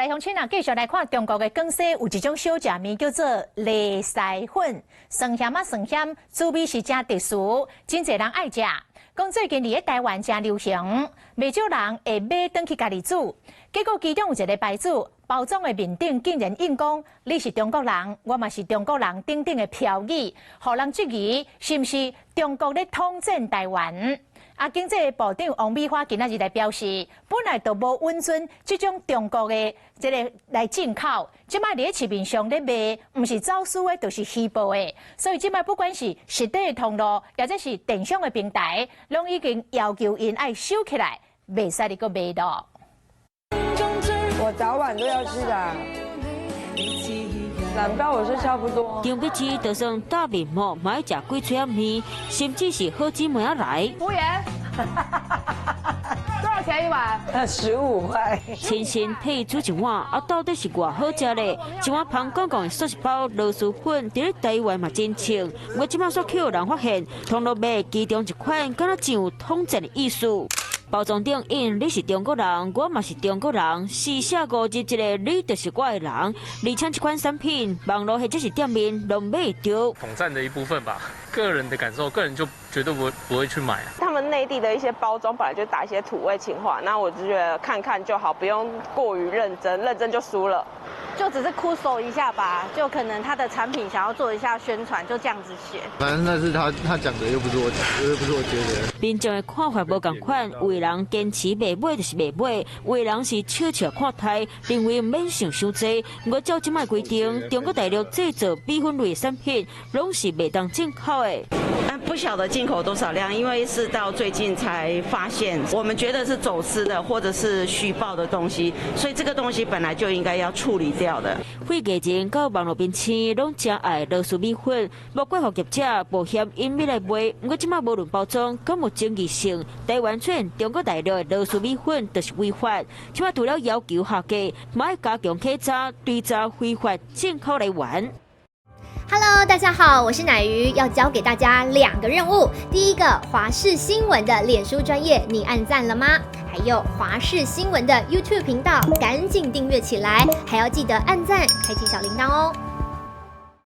來鄉親啊，繼續來看中國的廣西有一種小食麵叫做螺螄粉，酸鹹啊酸鹹，滋味是誠特殊，真濟人愛食。講最近佇咧台灣誠流行，袂少人會買轉去家己煮。結果其中有一个牌子包裝的面頂竟然印講你是中國人，我嘛是中國人等等的標語，予人質疑是毋是中國咧統戰台灣？啊，經濟部長王美花今仔日來表示，本來就無允准這種中國的這个來進口，這擺佇咧市面上咧賣，毋是走私的，就是虛報的。所以這擺不管是實體的通路，抑或者是電商的平台，攏已經要求𪜶愛收起來，袂使閣賣囉。我早晚都要吃的，懶包我是差不多。張柏芝就算打面膜，嘛愛食幾喙仔麵，甚至是好姊妹仔來。服務員，多少錢一碗？ 15塊。親身替煮一碗，啊，到底是偌好食咧？一碗芳講講的素食包螺螄粉，佇咧台灣嘛真衝。我這擺煞去予人發現，通路賣其中一款，敢若真有統戰的意思。包裝頂印你是中國人，我嘛是中國人，四捨五入一个你就是我的人。而且這款產品，網路或者是店面攏買會著。統戰的一部分吧，個人的感受，個人就絕對不會去買。他們內地的一些包裝本來就打一些土味情話，那我就覺得看看就好，不用過於認真，認真就輸了。就只是酷搜一下吧，就可能他的產品想要做一下宣傳，就這樣子寫。反正那是他講的，又不是我講，又不是我覺得。民眾的看法無仝款，有的人堅持袂買就是袂買，有的人是笑笑看待，認為免想傷濟。毋過照這擺規定，中國大陸製造米粉類產品，攏是袂當進口的。不曉得進口多少量，因為是到最近才發現，我們覺得是走私的或者是虛報的東西，所以這個東西本來就應該要處理掉的。費藝人到網路邊星攏誠愛螺螄米粉，無過予業者冒險引入來賣。毋過這擺無論包裝，敢有爭議性，台灣出現中國大陸的螺螄米粉就是違法。這擺除了要求下架，嘛愛加強稽查，追查非法進口來源。 Hello，大家好，我是乃瑜，要交給大家兩個任務。第一個，華視新聞的臉書專頁，你按讚了嗎？還有華視新聞的 YouTube 頻道，趕緊訂閱起來，還要記得按讚，開啟小鈴鐺哦。